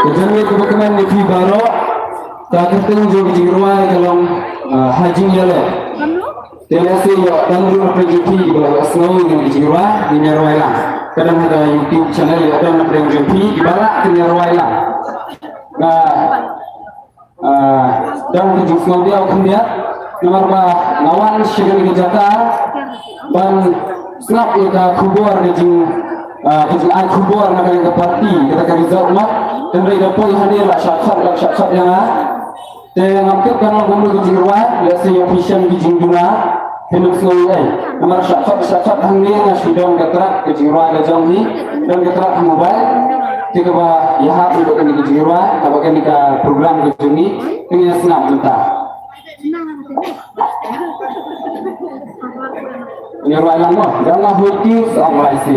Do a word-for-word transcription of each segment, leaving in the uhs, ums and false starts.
Ka janmiet kaba kmen ïa phi baroh, ka kyrteng jong ka jingrwai ka long, ah, Ha Jingïaleh. Te lehse ïoh don ruh na pdeng jong phi kiba la ïohsngew ïa ka jingrwai, ngin ïa rwai lang. Ka don ha ka YouTube channel, ïoh don na pdeng jong phi kiba la, ngin ïa rwai lang. Ka Ah, dang ka jingsngewdiaw khyndiat, namar ba nga wan sha kane ka jaka ban sngap ïa ka khubor ka jing, ah, ka jingai khubor na kane ka party, kata ka result map, hynrei da poi hangne la shah khot, la shah khot ïa nga. Te ngam tip kan long kumno ka jingrwai, lehse ïa phi shem ki jingduna. Phin ym sngew ei. Namar shah khot, shah khot hangne nga shu don ka track ka jingrwai ka jong ngi, don ka track ha mobile. Te kaba ïahap ïa kane ka jingrwai, kaba kane ka program ka jong ngi, te ngi sngap mynta. Ngi rwai lang mo, dang ma huti sa rwai si.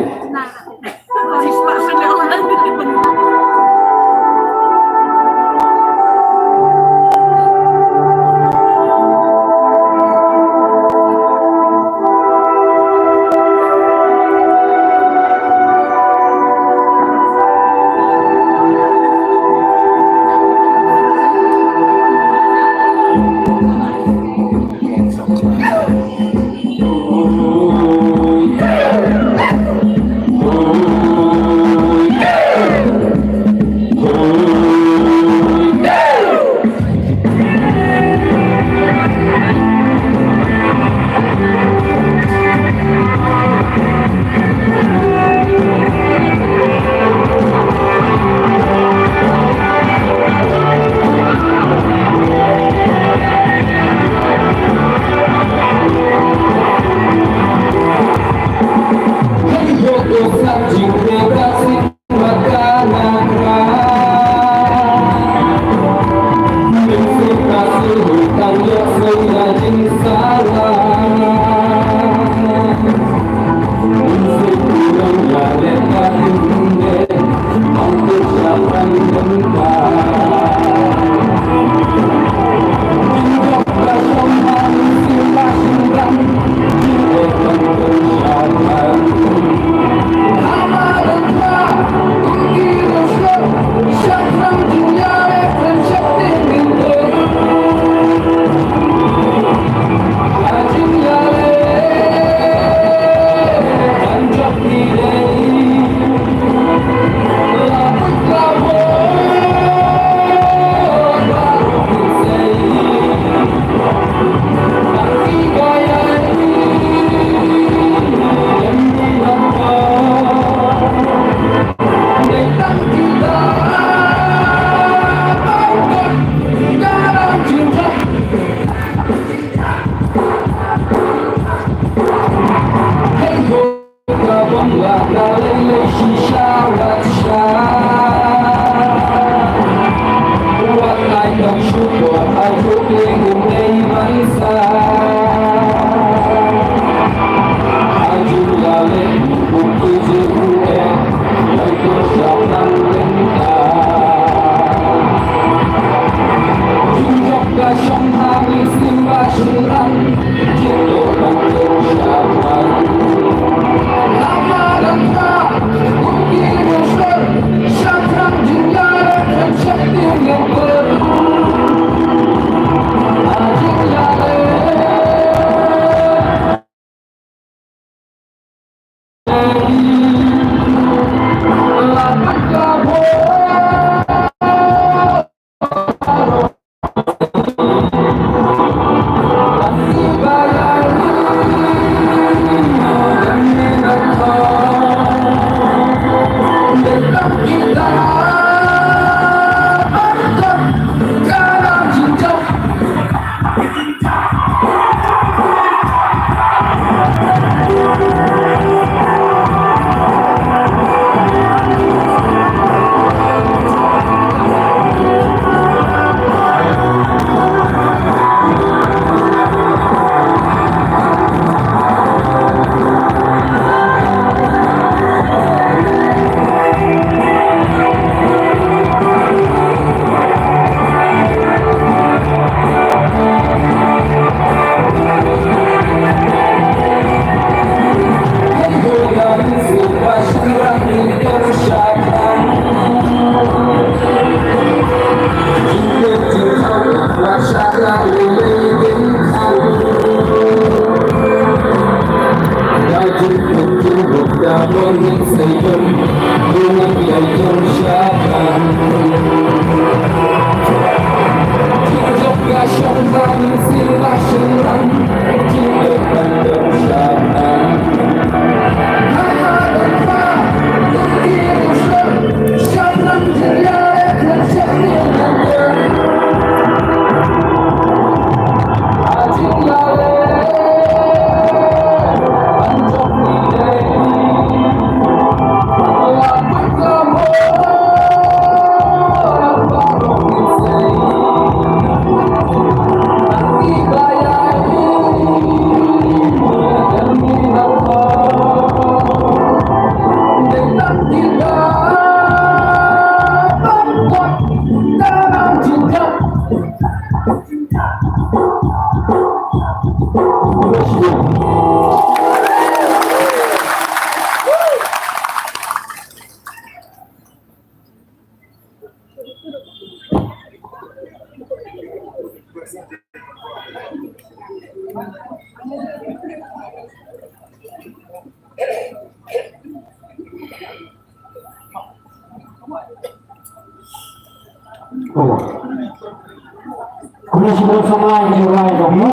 Kumne shu samla ïa ki rwai ka biu.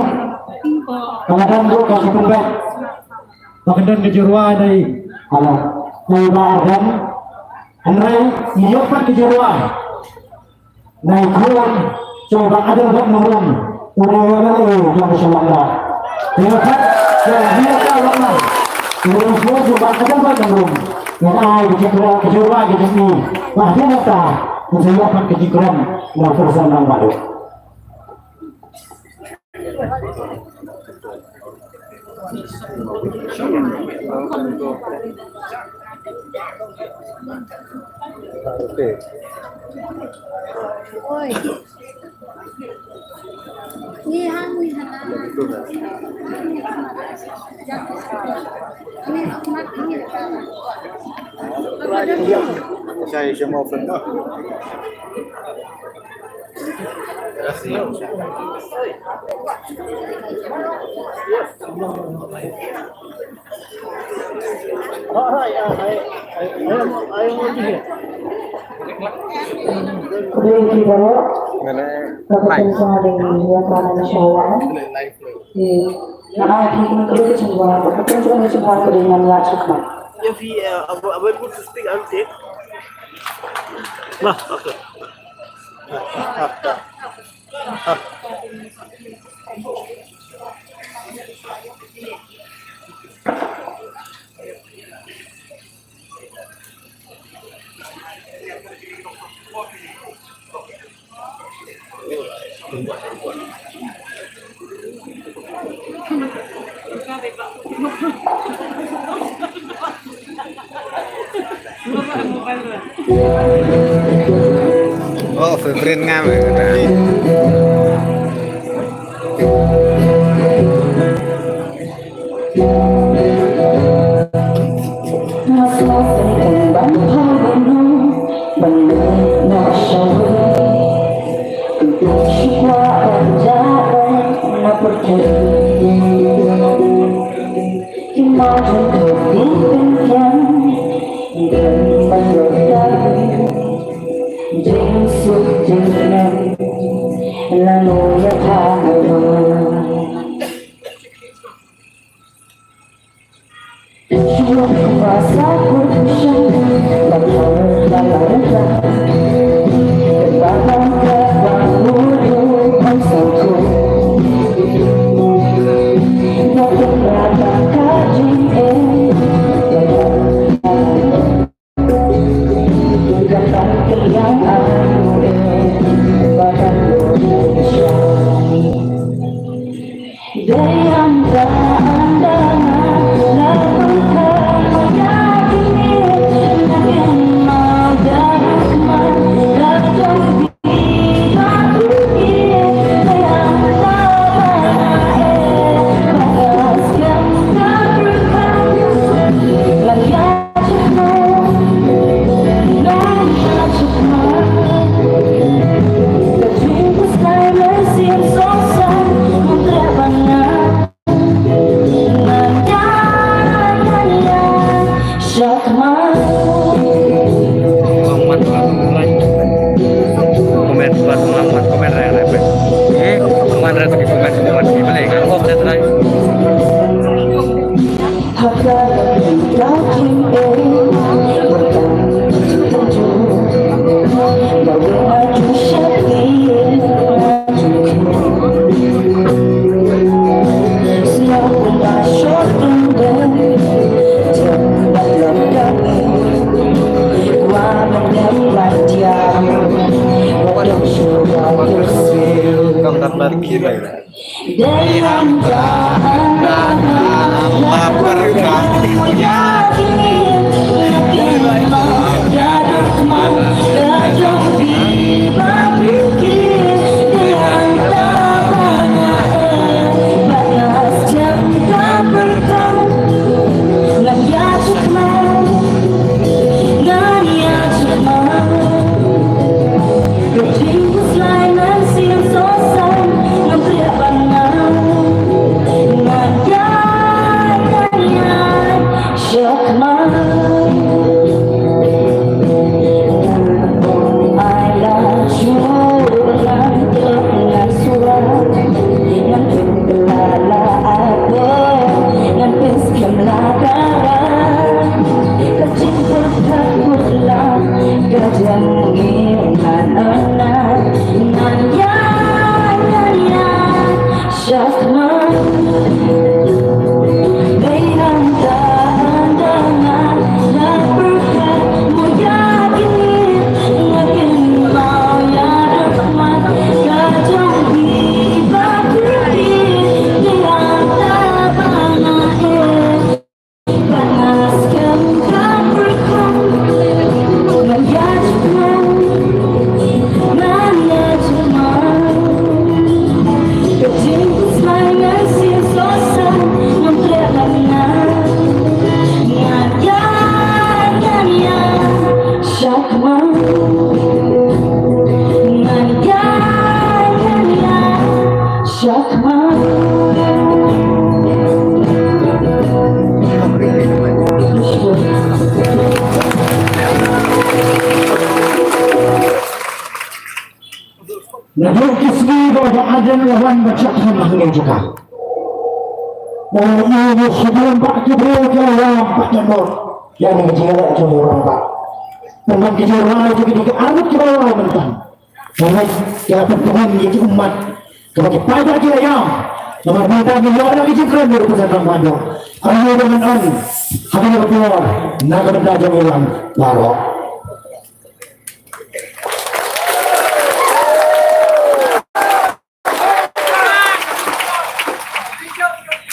Ka la don ruh ka kynbet. Ba ka don ka jingrwai dei. Hala. Dei ba ardem. Hynrei ngi ïoh pat ka jingrwai. Nai khun, Choibah Adelbert Nongrum, u dei u M L A jong ka shnong Lawngtlai. Te ngi khat, te ngi khat Lawngtlai. U dei u Choibah Adelbert Nongrum. Ngan ai ka jingkren, ka jingrwai ka jong i. Ba hadien nangta, ngin sa ïoh pat ka jingkren na u President Rangbah Duh. Okay. Ngana live. If he, uh, ab-, able to speak, I'll take. Bah, okay. Oh, favorite nga me. ki sngi ba Bah Ardent la wan ban shah kham hangne jong ka. Ba ïa u khubor ba ki briew ki la wan ba ki mut ïa ngi ki la ki mut ba. Tang ban ki jingrai ki ki arngut ki la wan mynta. Namar ki la pynpynhan ïa ki ummat kaba ki paidbah ki la ïam. Namar mynta ngi ïoh da ki jingkren daripada Bah Ardent. Ayu ba ngan ong ha kane ka por na ka bynta jong ngi lang baroh.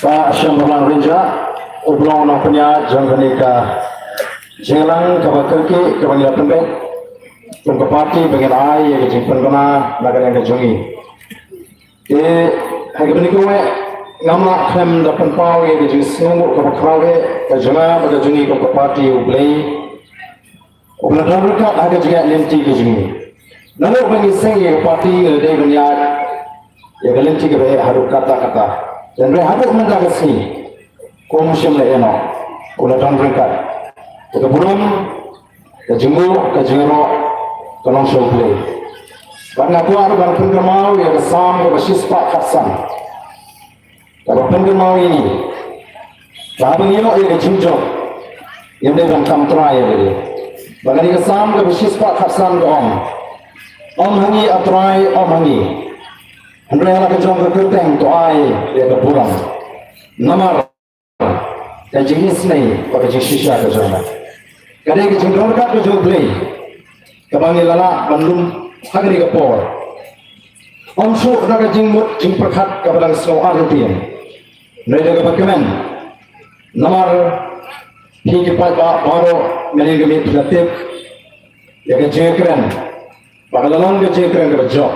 Bah Shembarlang Rynjah, u ba long nongpynïaid jong kane ka jingïalang kaba kyrkieh kaba ngi la pynbeit kum ka party ba ngin ai ïa ka jingpynbna na ka liang ka jong ngi. Te ha kaba nyngkong eh ngam lah khlem da pynpaw ïa ka jingsngewnguh kaba khraw eh ka jong nga bad ka jong ngi kum ka party U Blei. U ba la don ryngkat ha ka jingïaid lynti ka jong ngi. Naduh ba ngi seng ïa ka party ngi la dei ban ïaid ïa ka lynti kaba eh haduh katta katta. Hynrei haduh mynta ka sngi kum shym la ïehnoh. U la don ryngkat. Te ka burom, ka jingmut, ka jingïaroh ka long sha U Blei. Bad nga kwah ruh ban pynkynmaw ïa ka Salm kaba shispah khatsan. Kaba pynkynmaw ïa ngi, ba haba ngi ïoh ïa ka jingjop, ngim dei ban kam trai ïa lade. Ba kane ka Salm kaba shispah khatsan ka ong, "Ym ha ngi, A Trai, ym ha ngi. Hynrei ha la ka jong ka kyrteng to ai ïa ka burom. Namar ka jingisynei bad ka jingshisha ka jong nga." Ka dei ka jingdonkam ka jong U Blei kaba ngi la lah ban lum ha kane ka por. Ym shuh da ka jingmut jingpyrkhat kaba dang sngew artatien. Hynrei da kaba kmen. Namar phi ki paidbah baroh mynne ka miet phi la tip ïa ka jingkren. Ba ka la long ka jingkren kaba jop.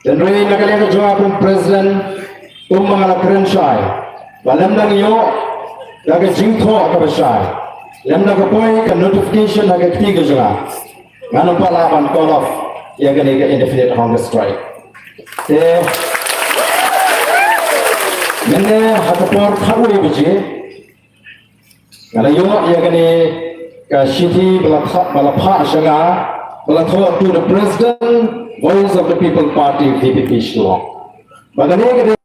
Hynrei na ka liang ka jong nga kum president, kumba nga la kren shai, ba lymda ngi ïoh ïa ka jingthoh kaba shai, lymda ka poi ka notification ha ka kti ka jong nga, ngan ym pat lah ban call off ïa kane ka indefinite hunger strike. Te mynne ha ka por khatwei baje nga la ïoh ïa kane ka shithi ba la phah, ba la phah sha nga, ba la thoh, "To the President, Voice of the People Party, V P P Shillong." Ba kane ka dei